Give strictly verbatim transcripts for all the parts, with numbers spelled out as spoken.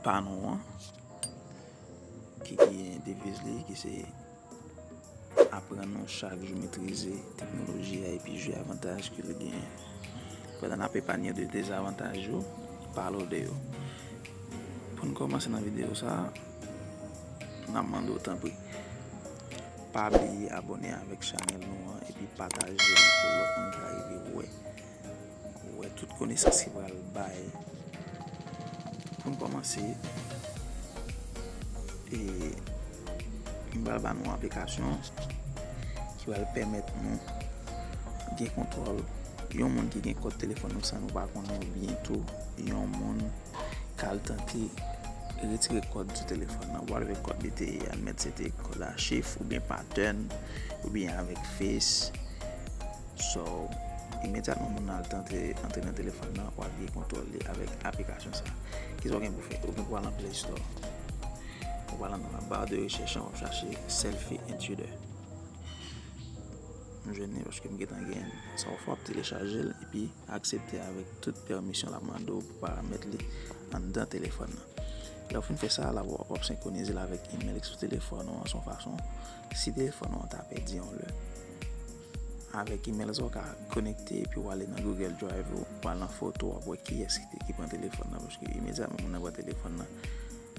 pa nou an, ki gen deviz li, ki se aprann nou chak jou metrize teknoloji a epi jwi avantaj ke li genyen. Pandan n ap epanye de dezavantaj yo, pale w de yo. Pou n kòmanse nan videyo sa a, n ap mande w tanpri, pa bliye abòne avèk chanèl nou an epi pataje l pou lòt moun ka rive wè, wè tout konesans ki pral bay. Pou n kòmanse, e, m pral ba nou aplikasyon ki pral pèmèt nou gen kontwòl. Yon moun ki gen kòd telefòn nou san nou pa konnen, oubyen tou yon moun k al tante retire kòd sou telefòn nan, whatever kòd li te ye, admèt se te kòd a chif oubyen patèn oubyen avèk face. So, imedyatman moun nan al tante antre nan telefòn nan, w ap gen kontwòl li avèk aplikasyon sa. Kisa w gen pou fè? Ou gen pou al nan Play Store. Ou pral nan ba de rechèch an, w ap chache Selfie Intruder. M jwenn li paske m gentan gen sa, w ap telechaje l epi aksepte avèk tout pèmisyon l ap mande w pou paramèt li anndan telefòn nan. Lè w fin fè sa, la w ap senkwonize l avèk email ki sou telefòn ou an, se yon fason, si telefòn ou an ta pèdi yon lè, avèk email sa w ka konekte epi w ale nan Google Drive ou, w al nan foto, w ap wè kiyès ki te, ki pran telefòn nan, paske imedyatman moun nan pran telefòn nan,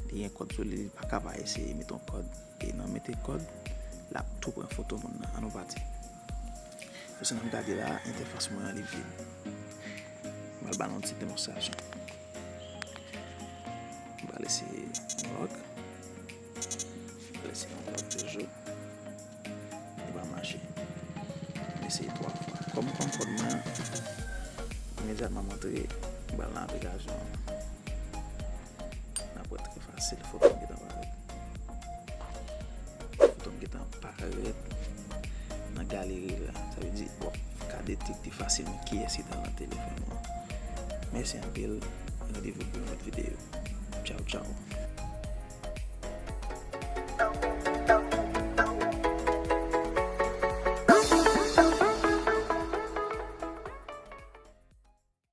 li gen kòd sou li, li pa ka pa eseye mete yon kòd. E nan mete kòd, l ap tou pran foto moun nan. Ann nou pati. Paske n ap gade la, entèfas mwen an li vid. M pral ba nou yon ti demonstrasyon. M pral eseye yon lòk. M pral eseye yon lòk toujou. Li pa mache. M eseye twa fwa. Kòm, kòm kòd mwen an, imedyatman m antre, m pral nan aplikasyon an. N ap wè trè fasil, foto m gentan parèt. Foto m gentan parèt nan galeri la. Sa vle di, w ap ka detekte fasilman kiyès ki t al nan telefòn ou an. Mèsi anpil. Randevou pou yon lòt videyo. Tchaw, tchaw.